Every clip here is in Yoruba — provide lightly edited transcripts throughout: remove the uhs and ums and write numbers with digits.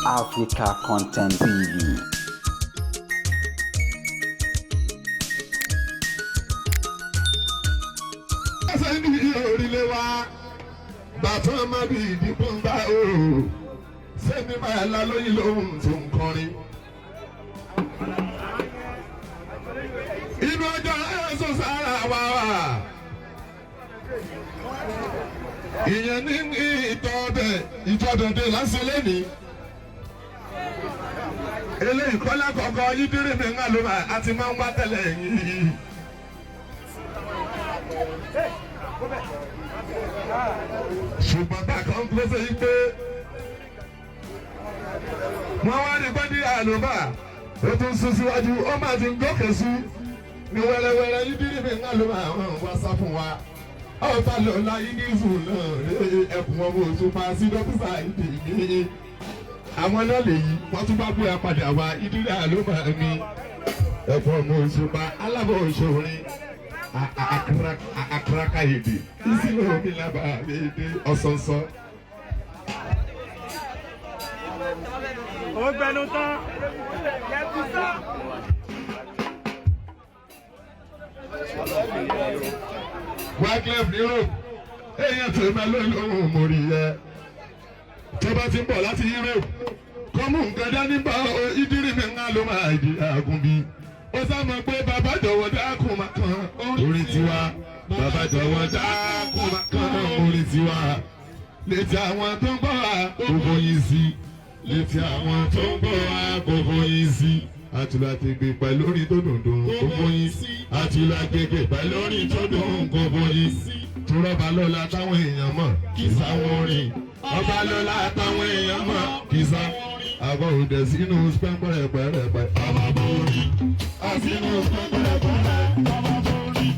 Africa Content TV. Ẹsẹ̀ ní orílẹ̀ wa bàtà má bí ìdìbò ń bá o sẹ́mi máa la lóyún lóhùn tó ń kọrin. Inú ọjọ́ ẹ̀sùn sára wa wà. Ìyẹn ní ìtọ́bẹ̀ ìtọ́dọ̀dẹ̀ lásán lẹ́nìí. Eléyìí kọ́lá kọ̀ọ̀kan yídírí mi ń àlùmọ́ àti máa ń wá tẹ́lẹ̀ yìí. Ṣùgbọ́n tá a kan tó ṣe yí pé wọ́n wá ní gbọ́dí àlùbá ó tún sún síwájú, ó máa ti ń gòkè sí ní wẹ́rẹ́wẹ́rẹ́. Yídírí mi ń àlùbá àwọn wá sá fún wa ọ̀tá lọ́la yídírísù náà ẹkùn ọmọ òṣùpá sí dókítà ìdí àwọn náà lè yí wọ́n tún bá gbé apàdé wá. Yídírí àlùbá mi, ẹkùn ọmọ òṣùpá alábọ̀ òṣòrin akraka èdè ìsìlẹ̀ omi lábà èdè ọ̀sọ̀ọ̀sọ̀. Ó gbẹnu tán. Wyclef ní Europe, èèyàn tó máa lóyún ohun mórí yẹ tó bá ti ń bọ̀ láti Europe kọ́mú nǹkan dání bá ìdírí mi ńlá ló máa di àgùn bí. Ó sá mọ̀ pé bàbá jọ̀wọ́ dákun máa kan orin tiwa, bàbá jọ̀wọ́ dákun máa kan orin tiwa létí àwọn tó ń gbọ́ wa kò fòyìn sí, létí àwọn tó ń gbọ́ wa kò fòyìn sí. Àtúlọ̀ àtẹ̀gbè pẹ̀lú orin tó dùn dùn kò fòyìn sí, àtúlọ̀ àgbègbè pẹ̀lú orin tó dùn kò fòyìn sí. Tùrọ̀bà lọ́la táwọn èèyàn mọ̀ kì í sáwọn orin, ọba lọ́la táwọn èèyàn mọ̀ kì í sáwọn orin. Àbọ̀ òde sínú pẹ́ńpẹ́rẹ́pẹ́rẹ́pẹ́ ọba borí àsínú pẹ́ńpẹ́rẹ́pẹ́rẹ́ ọba borí.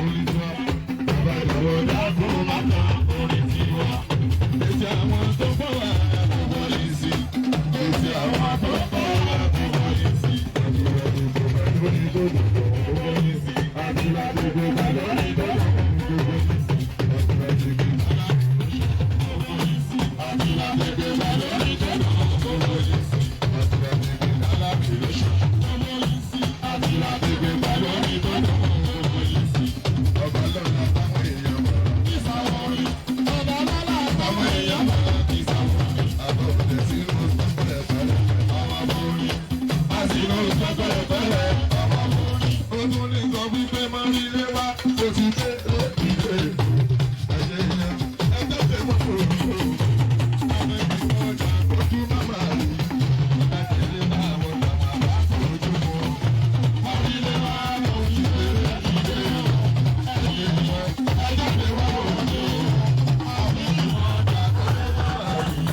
Bàbá jọ̀wọ́ dákun máa kan orin tiwa. Bàbá jọ̀wọ́ dákun máa kan orin tiwa. Létí àwọn tó gbọ́ wá kò wọlé sí. Létí àwọn tó gbọ́ wá kò wọlé sí. Àdúrà gbogbo bá lórí tó dùn kò wọlé sí. Àdúrà gbogbo bá lórí tó dùn kò wọlé sí. Àdúrà gbogbo bá lórí sí. Àdúrà gbogbo bá lórí tó dùn kò wọlé sí. Àdúrà gbogbo bá lórí tó dùn kò wọlé sí. Àdúrà gbogbo bá lórí tó dùn kò wọlé sí. Ọba lọ́la táwọn èèyàn mọ̀. Ọba lọ́la táwọn èèyàn mọ̀. Àbọ̀ òde sínú pẹ́pẹ́rẹ́. Ọba borí. Àsínú pẹ́pẹ́rẹ́. Ọba borí. Ó tún ní sọ wípé mọ́ rí ilé wá. Ó ti dé ilé. Ẹ̀jẹ̀ yẹn. Ẹjọ́ tẹ wọ́n kò rí o. Ọmọ ìgbìmọ̀ ọjà ojú máma rí. Àtẹ̀lé máa wọ tàwọn àbá ojú mọ́. Mọ́ rí ilé wá. Mo ti dé ilé. Ẹ̀jẹ̀ yẹn. Ẹjọ́ tẹ wọ́n kò rí o. Ọmọ ìgbìmọ̀ ọjà ojú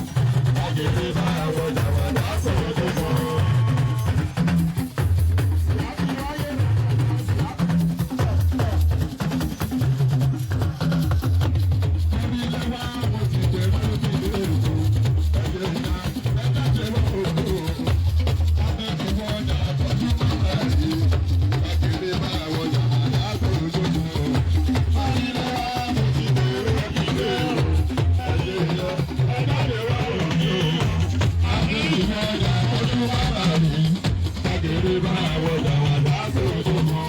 máma rí. Àtẹ̀lé máa wọ tàwọn àbá ojú mọ́.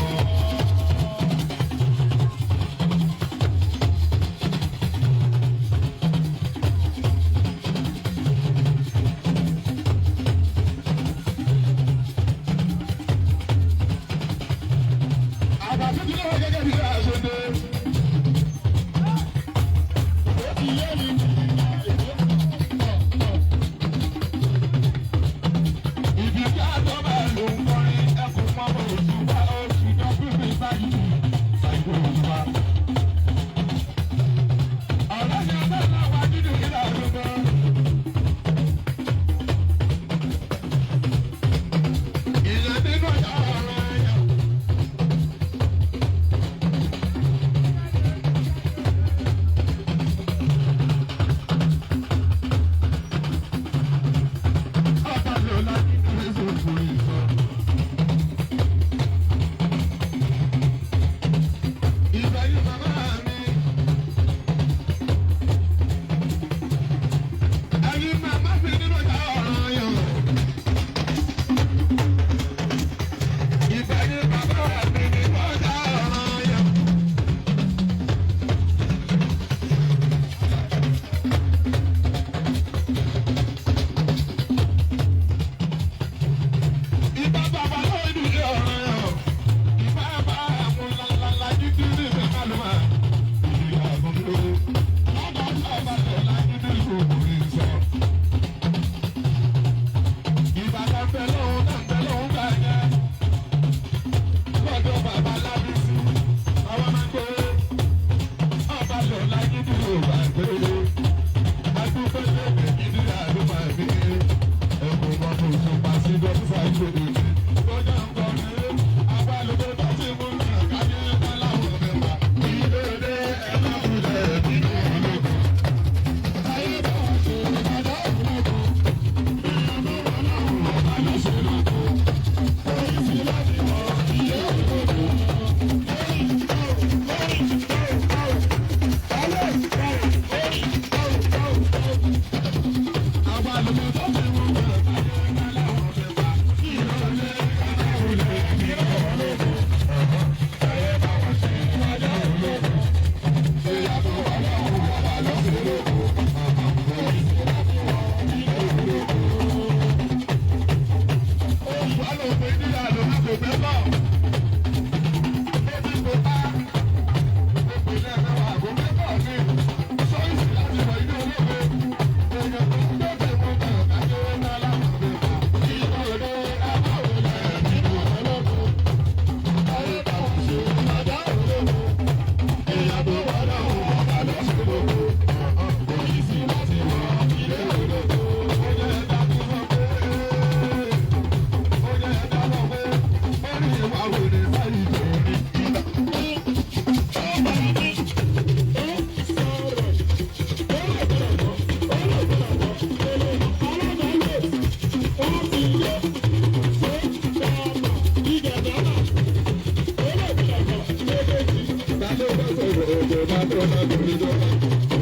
Ọba tó lágbèrè dọ́là.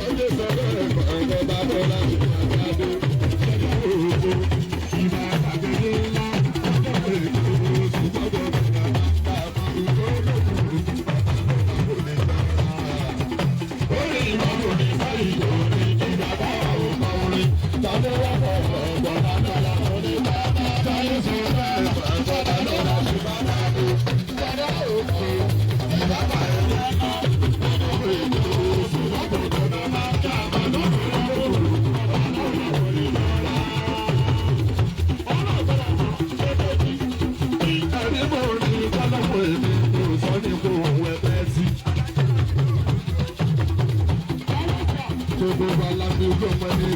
Ọjọ́ sọ bẹ́ẹ̀ ọba tó lágbèrè àgbàdo. Ṣẹ́jú òkú ìbá àgbàdo ńlá. Ọjọ́ èkó oṣù gbọ́dọ̀ bẹ̀rẹ̀ bàbá ìgbọ́dọ̀ orí ìmọ̀ràn ní báyìí orí kí bàbá ò mọ orin. Tàbí wọ́n kọ̀ ọ̀gbọ̀n lágbára orí bàbá. Táyé sọ bẹ́ẹ̀ bàbá lọ́la ṣe bàbá mi. Bàbá òkú ìbàbá ẹ̀ lọ́la. Ẹni mo rí kọ́lọ́pọ̀ èmi kò sọ ní kò wẹ̀ bẹ́ẹ̀ sí. Gbogbo wa la fi ojú ọmọ ní